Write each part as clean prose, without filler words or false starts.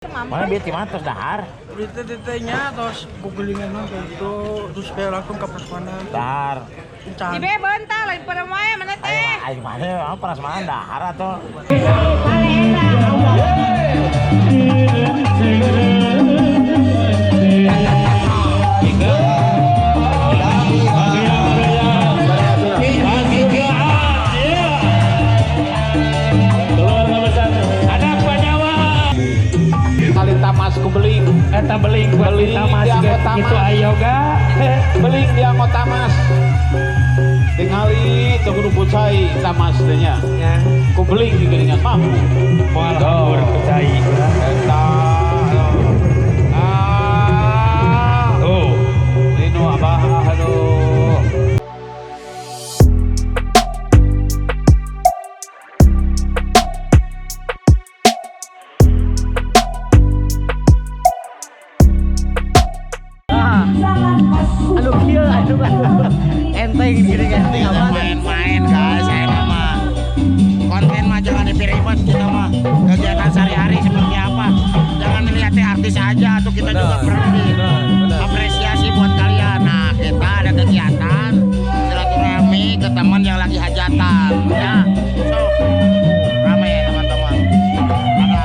Mana bieu ti mana tos dahar? Berita tetenya terus googlingan mah gitu, terus kayak langsung ke prasmanan. Dahar. Encan. Ibe bentar lain pada wae mana Ayo, teh. ayo mana? Prasmanan dahar atuh. Tamas ku beling Eta beling buat Beling tamas di anggota gitu mas. Ayoga. Beling di anggota mas tingali teu kudu pucai tamas teh nya Ya. Ku beling digeuningan mampu Moal hambur ku cai. Eta ah Tuh. Lino abah aduh. Aduh kieu aduh enteng gini enteng apa Main-main guys, saya mah konten mah jangan dipiribet, kita mah kegiatan sehari-hari seperti apa. Jangan melihatnya artis aja atau kita juga perlu apresiasi buat kalian. Nah, kita ada kegiatan silaturahmi ke teman yang lagi hajatan ya. So, rame teman-teman. Ada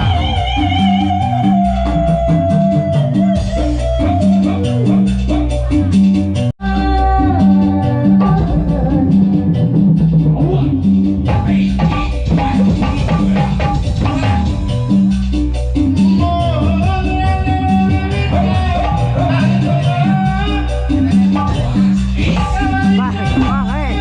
Bang, bang, eh.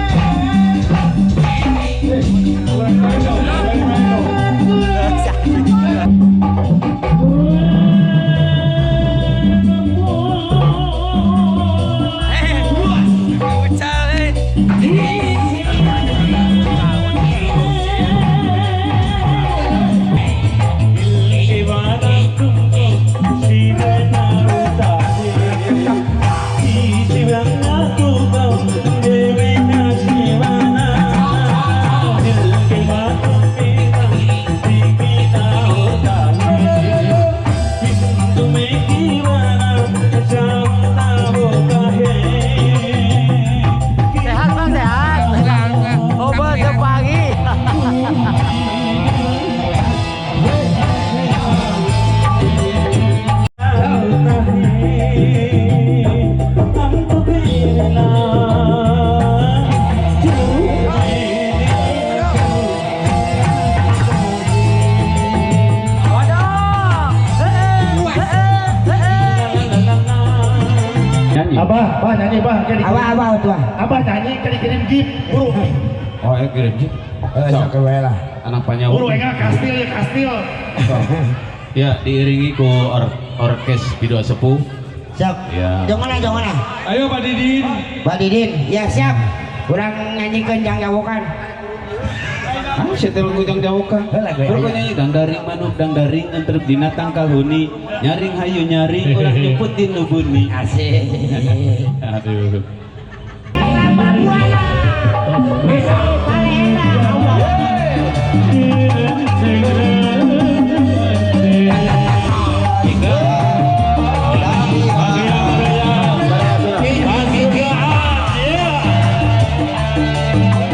Sehat bang, sehat. Obat ke pagi. Abah, bah nyanyi bah, kayak dikirim. Abah, abah tuh. Abah nyanyi kayak dikirim gift, buru. Oh, kirim gift. Sok we lah. Anak panyawa. Buru enggak kastil ya kastil. Ya, diiringi ku orkes Bido Sepuh. Siap. Ya. Jong mana, jong mana? Ayo Pak Didin. Pak Didin, ya siap. Kurang nyanyikan jang jawokan. Ah, setel kujang jawokan. Buru nyanyi dang daring manuk dang daring entrep dina tangkal huni, nyaring hayu nyaring urang nyumput di nu buni. Asik. Aduh.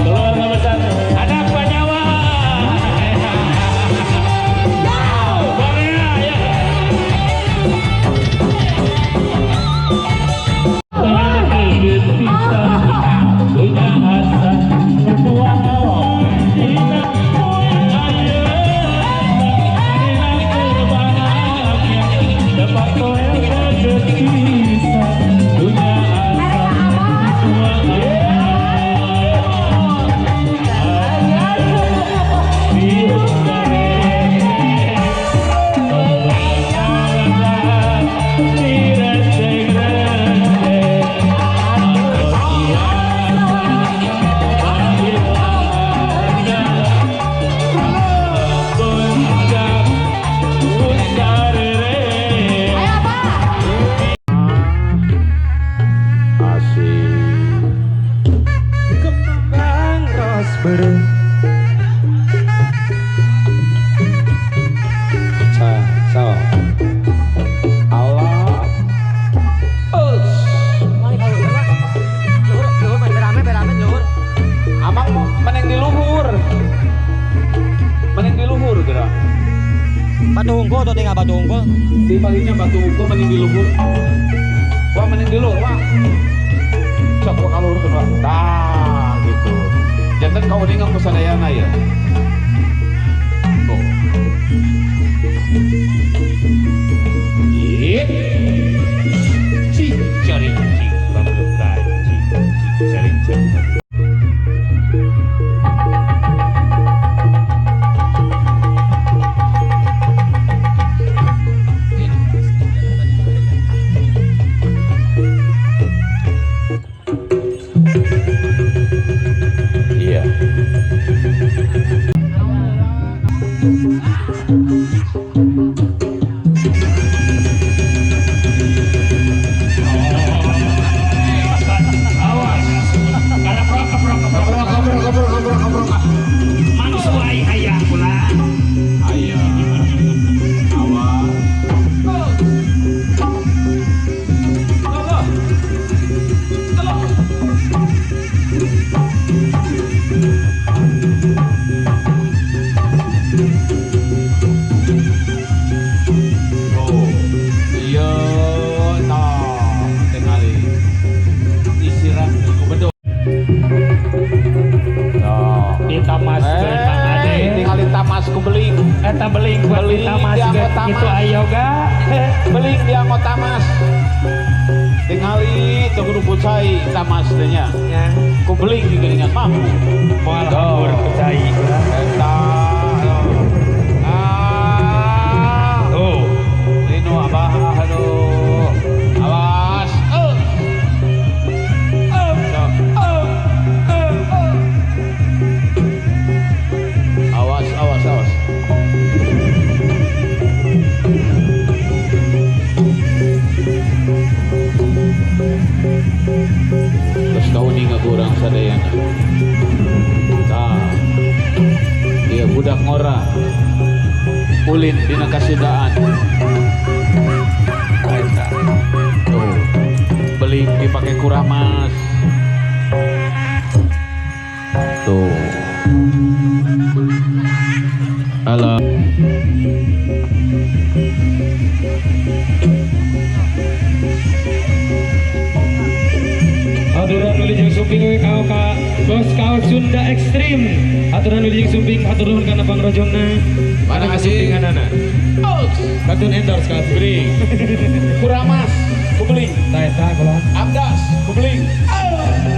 Keluarga besar anak Panyawa. Korea ya. Punya asa berbuang. tadi nggak batu unggul. Di palingnya batu unggul mending di luhur. Wah, mending di luhur, wah. Sok wah ka luhur wah. Tah gitu. Janten kauningan ku sadayana ya. Tuh. Yip. Cing cari cing babeluka cing cing cari cing. Iya. Awas. Karena prok prok prok Keprok, keprok, keprok, keprok, keprok. Mangsuai ayah pula. Ayo. Awas. Allah. Allah. Oh. Iya, tah tingali. Disiram ku beduk. Tuh. Ditamaskeun Mang Ade. Tingali tamas ku beling. Eta beling buat Beling ditamaskeun dianggo tamas. itu ayoga. Beling dianggo tamas. Tingali teu kudu pucai tamas teh nya. Ya. Ku beling digeuningan mampu. Moal hambur ku cai. Eta. Ah. Tuh. Lino abah aduh. Awas. Sok. Awas, awas, awas. Terus kauninga kurang sadayana. Tah. Iya budak ngora. Ulin dina kasundaan. Eta. Tuh. Beling dipake kuramas. Tuh. Halo. Aturan wilujeng sumping we kau ka bos kaos Sunda Ekstrim. Aturan wilujeng sumping hatur nuhun kana pangrojongna. Mana Kana kasih? kasumpinganana. Katun endorse ka Beling. Kuramas, kubeling. Tah eta kula. Abdas, kubeling.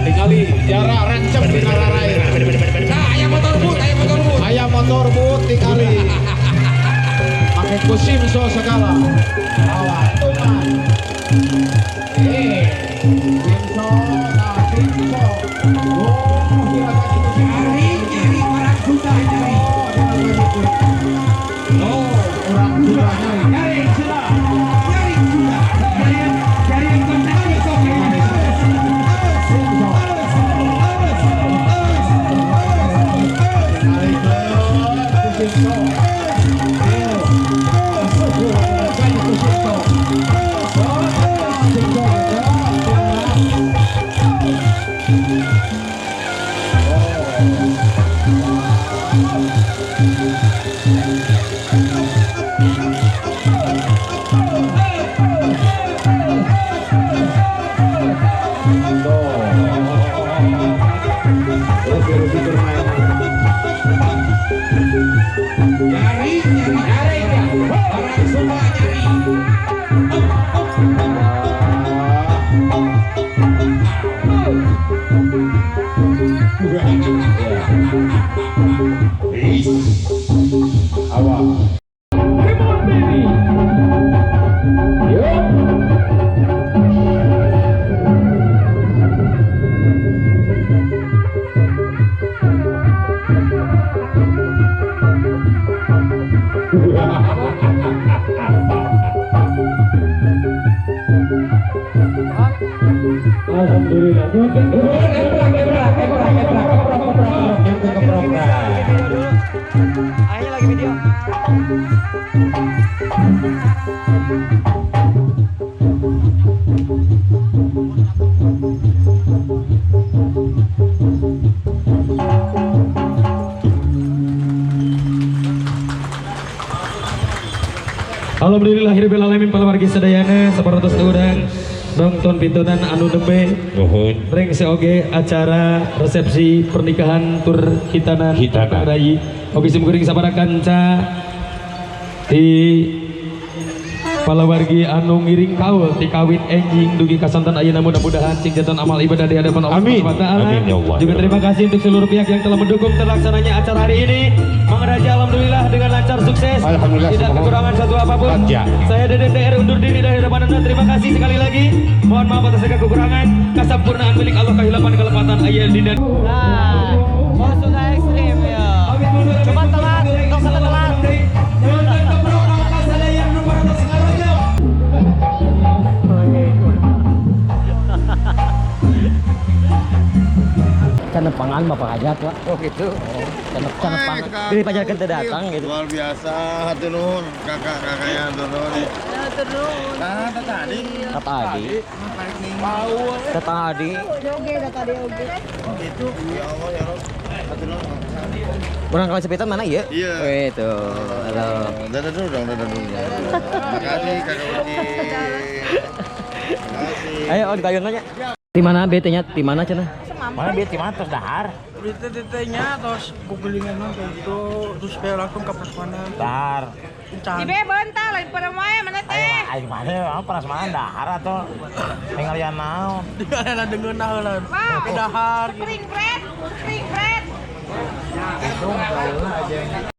Tingali jarak rancep di nararai. Nah, ayam motor but, ayam motor but. Aya motor but tingali. Make kusim so segala. Awas, tuman. Eh, simso, nah simso. Oh, kira-kira kusim. Nyari, nyari orang Sunda nyari. Oh, orang Sunda nyari. Nyari Sunda. Nyari Sunda. Nyari nyari yang kontak itu. Nyari, nyari, nyari. Orang Sunda nyari. Awas. Come on baby. Yuk. Alhamdulillah. Ayo lagi video. Alhamdulillahirabbil alamin palawargi sadayana 100 urang nonton pintunan anu nembe Nuhun. rengse oge acara resepsi pernikahan tur hitanan Hitanan. Rai. Oge simkuring sabara kanca di palawargi anu ngiring kaul ti kawin enjing dugi kasantan ayeuna mudah-mudahan cing janten amal ibadah di hadapan Allah Amin. Subhanahu wa taala. Amin, ya Allah. Juga terima kasih untuk seluruh pihak yang telah mendukung terlaksananya acara hari ini. Mang Raja alhamdulillah dengan lancar sukses. Alhamdulillah, Tidak semoga. kekurangan satu apapun. Ya. Saya Deden DR undur diri dari hadapan Anda. Terima kasih sekali lagi. Mohon maaf atas segala kekurangan. Kesempurnaan milik Allah, kehilapan kelepatan ayah dinda. Nah, bos sudah ekstrim ya. Cuma telat, tong satu telat. Canepangan Bapak Hajat, Pak. Oh gitu. Canepangan. Dari pajarkan teu datang gitu. Luar biasa, hatur nuhun kakak-kakaknya hatur nuhun. Nah, tadi. Tadi. Tadi. Itu ya Allah ya Rob. Hatur nuhun. Urang kalau cepitan mana ya? Iya. Oh, itu. Halo. Dadah dulu dong, dadah dulu. Makasih Kakak Uci. Makasih. Ayo, oh, ditayun nanya. Di mana BT-nya? Di mana cenah? Mana bieu ti mana tos dahar? Berita-beritanya terus googlingan mah kayak gitu terus kayak langsung ke prasmanan. Dahar. Encan. Ibe bentar lain pada mae mana Ayo, teh. ayo mana? Apa prasmanan dahar atau ninggalian naon? Dia ada ngeunah lah. Wow. Ke dahar gitu. Spring bread, spring bread. Itu aja.